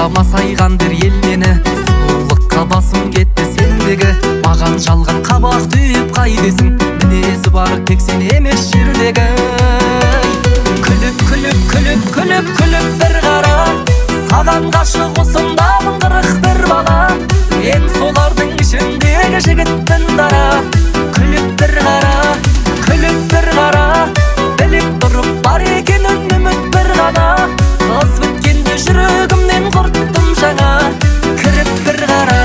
Ойға масайған дер ел мені, сұлулыққа басым кетті сендегі. Маған жалған қабақ түйіп қайдесің, мінезі бар тек сен емес жердегі. Күліп, күліп, күліп, күліп, күліп бір қара, саған ғашық осындамын 41 бала. Мен солардың ішіндегі жігітпін дара. Күліп бір қара, күліп бір қара, біліп тұрып бар екенін үміт бір ғана. Қыз біткенде жүрегімнен құрттым жаңа, кіріп бір қара.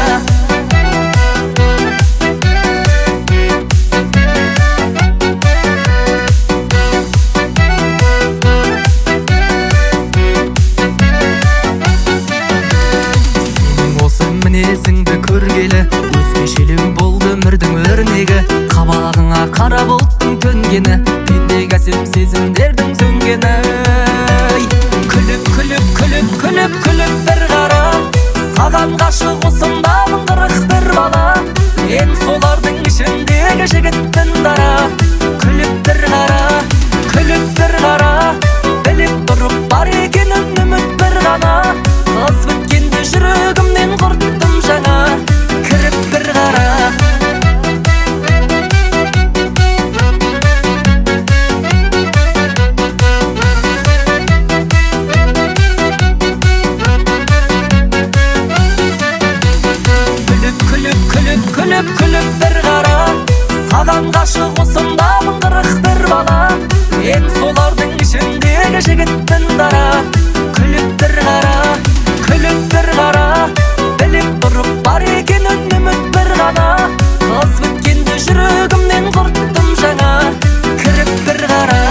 Сенің осы мінезіңді көргелі, өзгешелеу болды өмірдің өрнегі. Қабағыңа қара бұлттың төнгені, мендегі әсем сезімдердің сөнгені. Күліп, күліп, күліп, күліп, күліп бір қара, саған ғашық осындамын 41 бала. Мен солардың ішіндегі жігітпін дара. Күліп бір қара, күліп бір қара, біліп тұрып бар екенін үміт бір ғана. Қыз біткенде жүрегімнен құрттым жаңа, кіріп бір қара. Күліп, күліп, күліп, күліп, күліп бір қара, саған ғашық осындамын 41 бала. Мен солардың ішіндегі жігітпін дара. Күліп бір қара, күліп бір қара, біліп тұрып бар екенін үміт бір ғана. Қыз біткенде жүрегімнен құрттым жаңа, кіріп бір қара.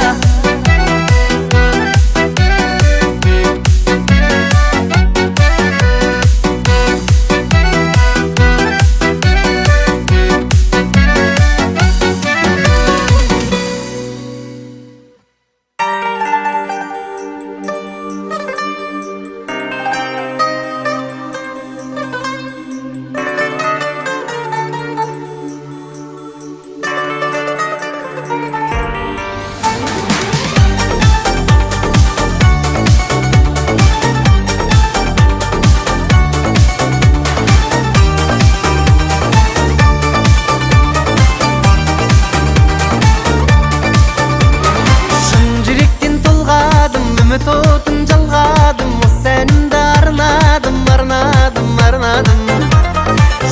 Үміт отын жалғадым, осы әнімді арнадым, арнадым, арнадым.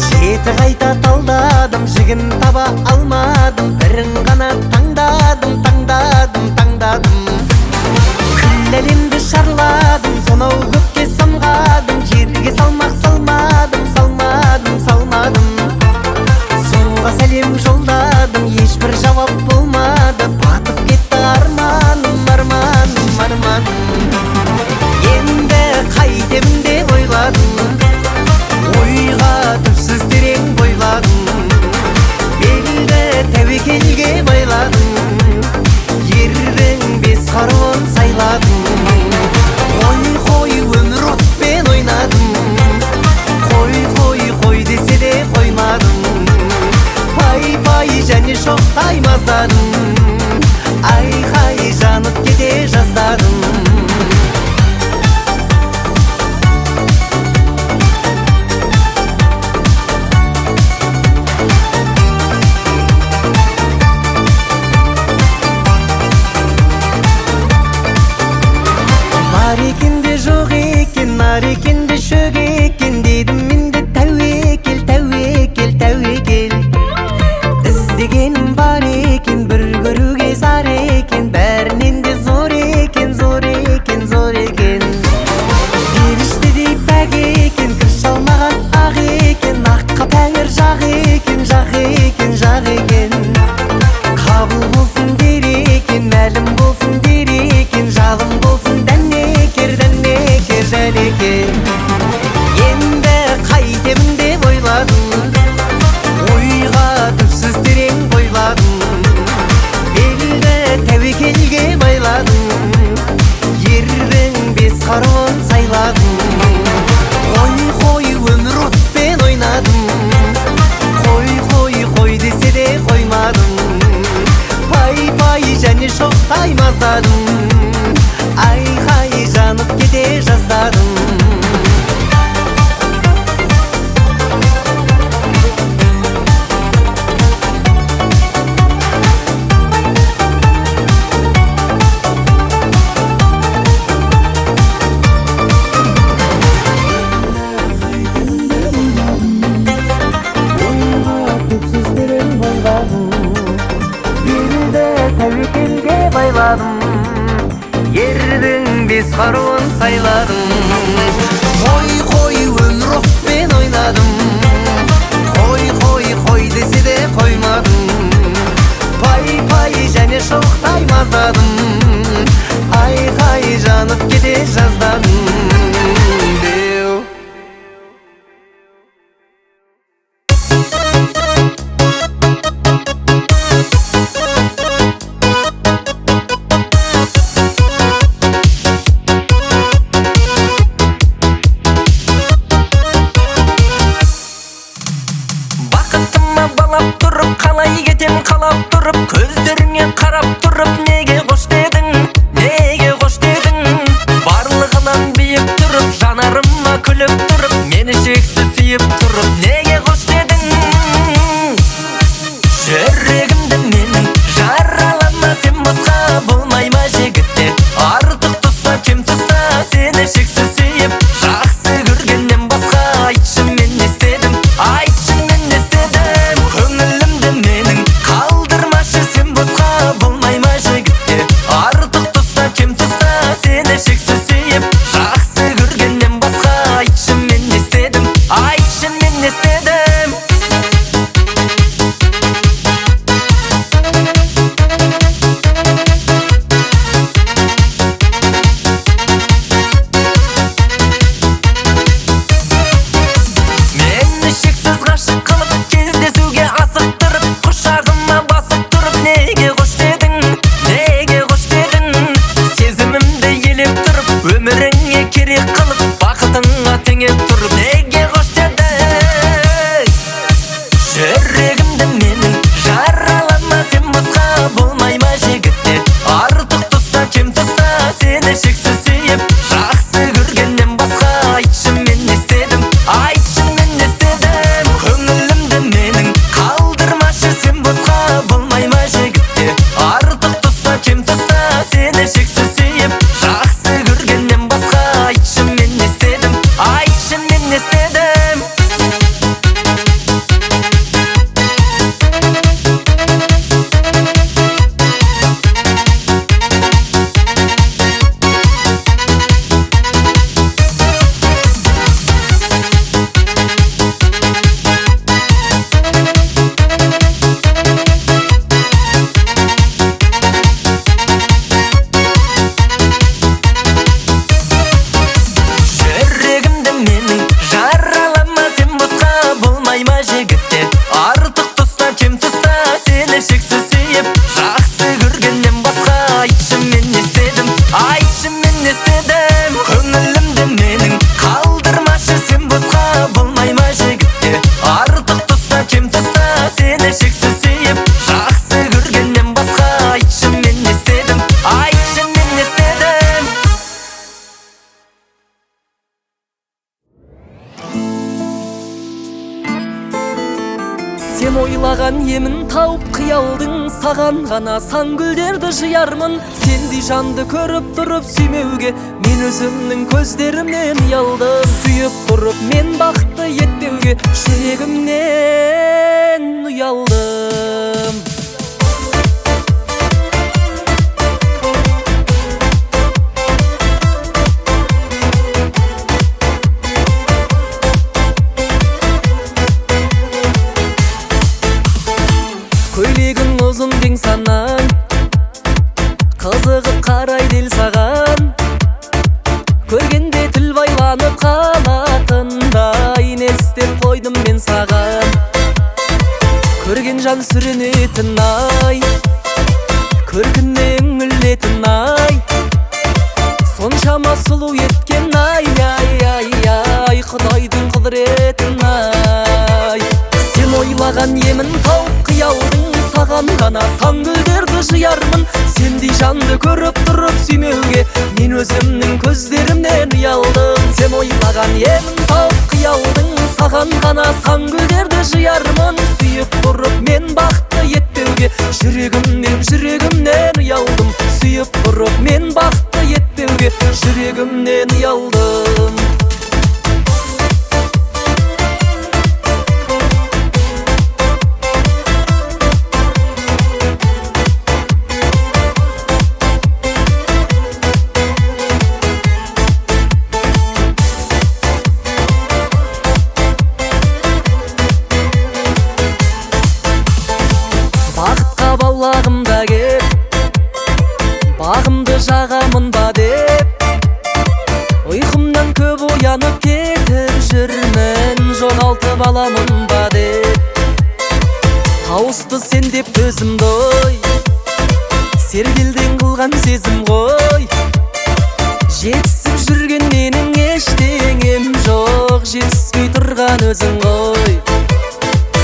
Жеті қайта талдадым, жігін таба алмадым, бірін ғана таңдадым, таңдадым, таңдадым. Күллі әлемді шарладым, сонау көкке самғадым, жерге салмақ салмадым, салмадым, салмадым. Соңғы сәлем жолдадым, ешбір жауап болмады, батып кетті арманым, арманым, арманым. Енді қайтемін деп ойладым, ойға түпсіз терең бойладым, белді тәуекелге байладым, ердің бес қаруын сайладым. Қой, қой, өмір отпен ойнадым, қой, қой, қой десе де қоймадым, пай, пай және шоқтай маздадым, айқай жанып кете жаздадым. Бар екен де жоқ екен, нар екен де шөк екен, дедім мен де тәуекел, тәуекел, тәуекел. Іздегенім бар екен, бір көруге зар екен, бәрінен де зор екен, зор екен, зор екен. Періштедей пәк екен, кір шалмаған ақ екен, аққа тәңір жақ екен, жақ екен, жақ екен. Қабыл болсын дер екен, мәлім болсын дер екен, жалын болсын дәнекер, дәнекер, дәнекер. Енді қайтемін деп ойладым, ойға түпсіз терең бойладым, белді тәуекелге байладым, ердің бес қаруын сайладым. Қой, қой, өмір отпен ойнадым, қой, қой, қой десе де қоймадым, пай, пай және шоқтай маздадым, айқай жанып кете жаздадым. Қалай кетем қалап тұрып, көздеріңе қарап тұрып, неге қош дедің, неге қош дедің? Барлығынан биік тұрып, жанарыма күліп тұрып, мені шексіз сүйіп тұрып, неге қош дедің? Жүрегімді менің жаралама сен босқа, болмай ма жігітте артық тұста кем тұста, сені шексіз сүйіп жақсы көргеннен басқа. Айтшы мен не істедім, айтшы мен не істедім? Көңілімді менің қалдырмашы сен босқа, болмай ма жігітте артық тұста кем тұста, сені шексіз сүйіп жақсы көргеннен басқа. Айтшы мен не істедім, айтшы мен не істедім? Мені шексіз ғашық қылып, кездесуге асықтырып, құшағыма басып тұрып, неге қош дедің, неге қош дедің? Сезімімді елеп тұрып, өміріңе керек қылып, бақытыңа теңеп тұрып, неге қош дедің? Жүрегімді менің жаралама сен босқа, болмай ма жігітте артық тұста кем тұста, сені шексіз сүйіп жақсы көргеннен басқа. Айтшы мен не істедім, айтшы мен не істедім? Көңілімді менің қалдырмашы сен босқа, болмай ма жігітте артық тұста кем тұста, сені шексіз сүйіп жақсы көргеннен басқа. Айтшы мен не істедім, айтшы мен не істедім? Жүрегімді менің жаралама сен босқа, болмай ма жігітте артық тұста кем тұста, сені шексіз сүйіп жақсы көргеннен басқа. Айтшы мен не істедім, айтшы мен не істедім? Көңілімді менің қалдырмашы сен босқа, болмай ма жігітте артық тұста кем тұста, сені шексіз сүйіп жақсы көргеннен басқа. Айтшы мен не істедім, айтшы мен не істедім? Сен ойлаған емін тауып қиялдың, саған ғана сан гүлдерді жиярмын. Сендей жанды көріп тұрып сүймеуге мен өзімнің көздерімнен ұялдым. Сүйіп тұрып мен бақытты етпеуге жүрегімнен ұялдым. Көйлегің ұзын дең санаң, қызығып қарайды ел саған. Көргенде тіл байланып қалатындай, не істеп қойдым мен саған? Көрген жан сүрінетін ай, көркіне үңілетін ай, соншама сұлу еткен ай, ай, ай, ай, Құдайдың құдіретін ай. Сен ойлаған емін тауып қиялдың, саған ғана сан гүлдерді жиярмын. Сендей жанды көріп тұрып сүймеуге мен өзімнің көздерімнен ұялдым. Сен ойлаған емін тауып қиялдың, саған ғана сан гүлдерді жиярмын. Сүйіп тұрып мен бақытты етпеуге жүрегімнен, жүрегімнен ұялдым. Сүйіп тұрып мен бақытты етпеуге жүрегімнен ұялдым. Бақытқа балағымда кеп, бағымды жағамын ба деп, ұйқымнан көп оянып кетіп жүрмін, жоғалтып аламын ба деп. Тауысты сен деп төзімді ой, сергелдең қылған сезім ғой. Жетісіп жүрген менің ештеңем жоқ, жетіспей тұрған өзің ғой.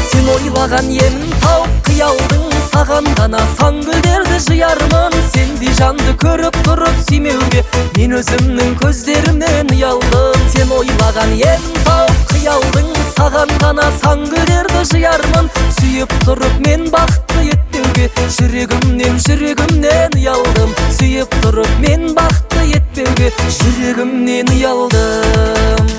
Сен ойлаған емін тауып қиялдың, саған ғана сан гүлдерді жиярмын. Сендей жанды көріп тұрып сүймеуге мен өзімнің көздерімнен ұялдым. Сен ойлаған ем тауып қиялдың, саған ғана сан гүлдерді жиярмын. Сүйіп тұрып мен бақытты етпеуге жүрегімнен, жүрегімнен ұялдым. Сүйіп тұрып мен бақытты етпеуге жүрегімнен ұялдым.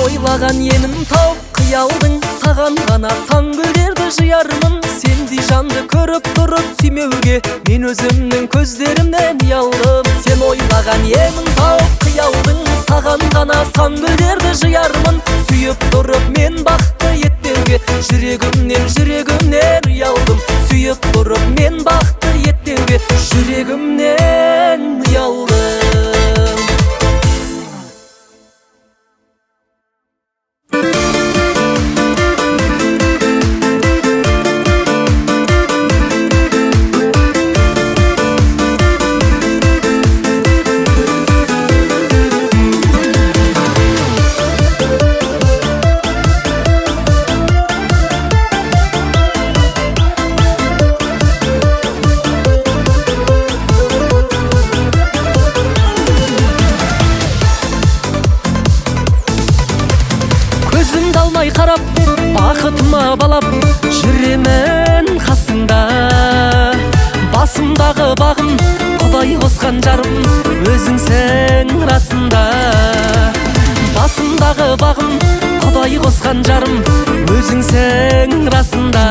Ойлаған емін тауып қиялдың, саған ғана сан гүлдерді жиярмын. Сендей жанды көріп тұрып сүймеуге мен өзімнің көздерімнен ұялдым. Сен ойлаған емін тауып қиялдың, саған ғана сан гүлдерді жиярмын. Сүйіп тұрып мен бақытты етпеуге жүрегімнен, жүрегімнен ұялдым. Сүйіп тұрып мен бақытты етпеуге жүрегімнен ұялдым. Көзімді алмай қарап, бақытыма балап жүремін қасыңда. Басымдағы бағым, Құдай қосқан жарым, өзіңсің расында. Басымдағы бағым, Құдай қосқан жарым, өзіңсің расында.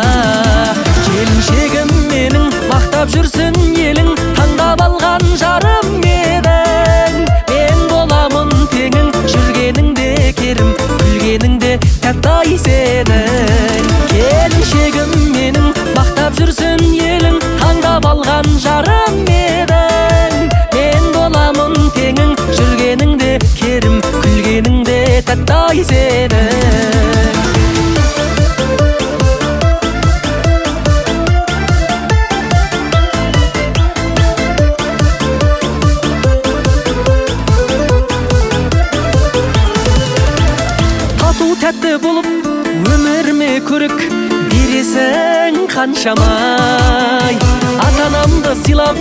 Келіншегім менің, мақтап жүрсін елің, таңдап алған жарым едің. Мен боламын теңің, жүргеніңде керім, күлгеніңде тәтті сенің. Келіншегім менің, мақтап жүрсін елің, таңдап алған жарым едің. Мен боламын теңің, жүргеніңде керім, күлгеніңде тәтті сенің. Тәтті болып өміріме көрік бересің қаншамай. Ата-анамды сыйлап,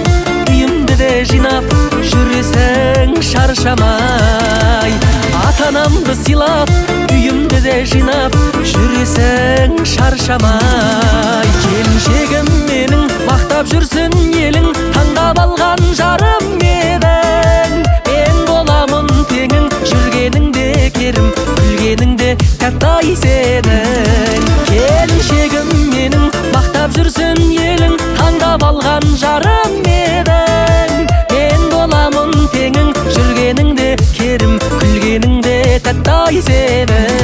үйімді де жинап жүресің шаршамай. Ата-анамды сыйлап, үйімді де жинап жүресің шаршамай. Келіншегім менің, мақтап жүрсін елің, таңдап алған жарым едің. Мен боламын теңің, жүргеніңде керім, күлгеніңде тәтті сенің. Келіншегім менің, мақтап жүрсін елің, таңдап алған жарым едің. Мен боламын теңің, жүргеніңде керім, күлгеніңде тәтті сенің.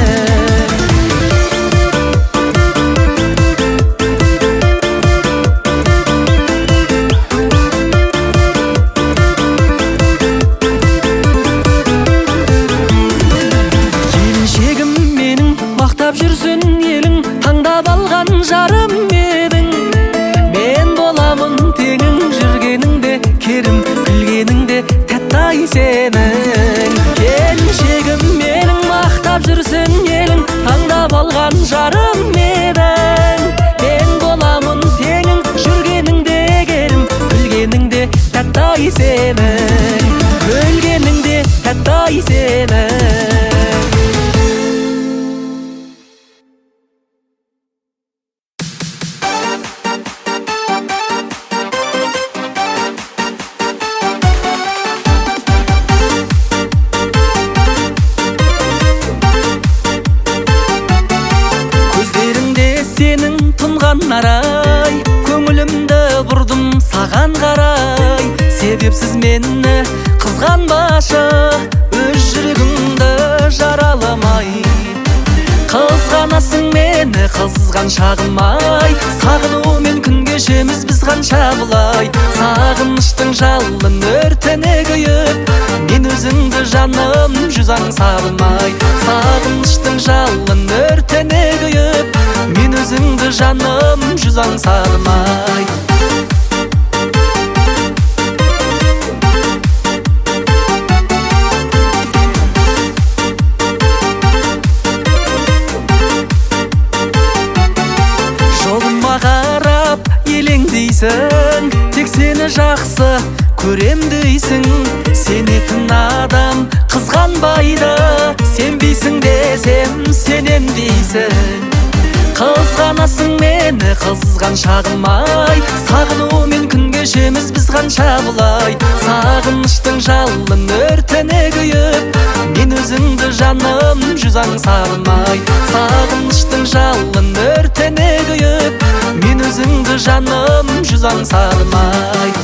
Жүрсін елің, таңдап алған жарым едің. Мен боламын теңің, жүргеніңде керім, күлгеніңде тәтті сенің. Келіншегім менің, мақтап жүрсін елің, таңдап алған жарым едің. Мен боламын теңің, жүргеніңде керім, күлгеніңде тәтті сенің. Күлгеніңде тәтті сенің. Арай, көңілімді бұрдым саған қарай. Себепсіз мені қызғанбашы, өз жүрегімді жараламай. Қызғанасың мені қызғаншағым ай, сағынумен күн кешеміз біз қанша бұлай. Сағыныштың жалын өртіне күйіп, мен өзіңді жаным жүз аңсадым ай. Сағыныштың жалын өртіне күйіп, мен өзіңді жаным жүз аңсадым ай. Жолыма қарап елеңдейсің, тек сені жақсы көрем дейсің. Сенетін адам қызғанбайды, сенбейсің десем сенем дейсің. Қызғанасың мені қызғаншағым ай, сағынумен күн кешеміз біз қанша бұлай. Сағыныштың жалын өртіне күйіп, мен өзіңді жаным жүз аңсадым ай. Сағыныштың жалын өртіне күйіп, мен өзіңді жаным жүз аңсадым ай.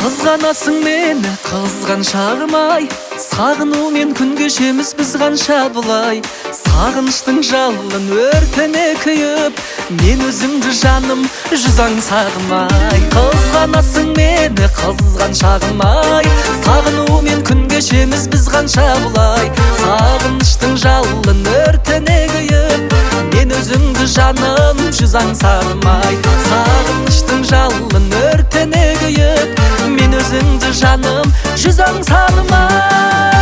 Қызғанасың мені қызғаншағым ай, сағынумен күн кешеміз біз қанша бұлай. Сағыныштың жалын өртіне күйіп, мен өзіңді жаным жүз аңсадым ай. Қызғанасың мені қызғаншағым ай, сағынумен күн кешеміз біз қанша бұлай. Сағыныштың жалын өртіне күйіп, мен өзіңді жаным жүз аңсадым ай. Сағыныштың жалын өртіне күйіп, мен өзіңді жаным жүз аңсадым ай.